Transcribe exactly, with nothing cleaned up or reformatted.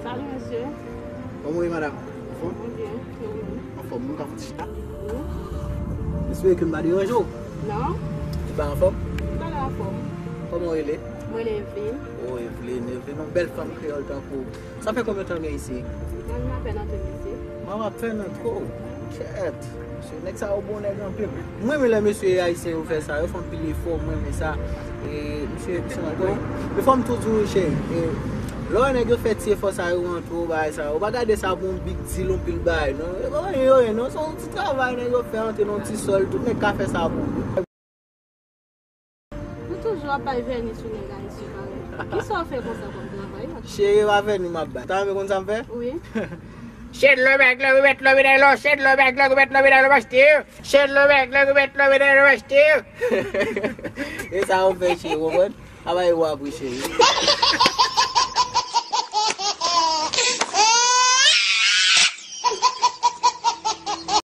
Salut, monsieur. Kòman w ye, madam? Anfòm? Mwen byen, e ou menm? Anfòm, nou ka fè ti chita? Wi. M espere ke m pa deranje w. Non. Ou pa anfòm? M pa anfòm. Kòman w rele? Mwen rele Evelyne. Oh, Evelyne, Evelyne, yon bèl fanm kreyòl tankou w. Sa fè konbyen tan w gen isi? Mwen, m apèn antre isi. Mwen apèn antre w. Kèt. Mesye, nèg sa yo bon nèg anpil. Mwen renmen lè mesye ayisyen yo fè sa, yo fè anpil efò, mwen renmen sa. E, mesye, se yon bon. Men fò m tou di w, cheri, e, lè w wè nèg yo fè ti efò sa yo rantre w, bagay sa yo, ou pa gade sa pou yon big deal, yon pil bagay, non. E pa anyen yo ye, non. Se yon ti travay nèg yo fè antre nan yon ti sòl, tout nèg ka fè sa pou ou. Ou toujou ap bay vèni sou nèg ayisyen parèy. Kisa w fè konsa kòm travay la? Cheri, e pa vèni m ap bay. Ta renmen konn sa m fè? Wi. Shit, lo bag, lo bet, lo bet, lo, shit, lo bag, lo bet, lo bet, lo, still. Shit, lo bag, lo bet, lo bet, lo, still. E sa yo fè, cheri, w konprann? A bay w apre, cheri.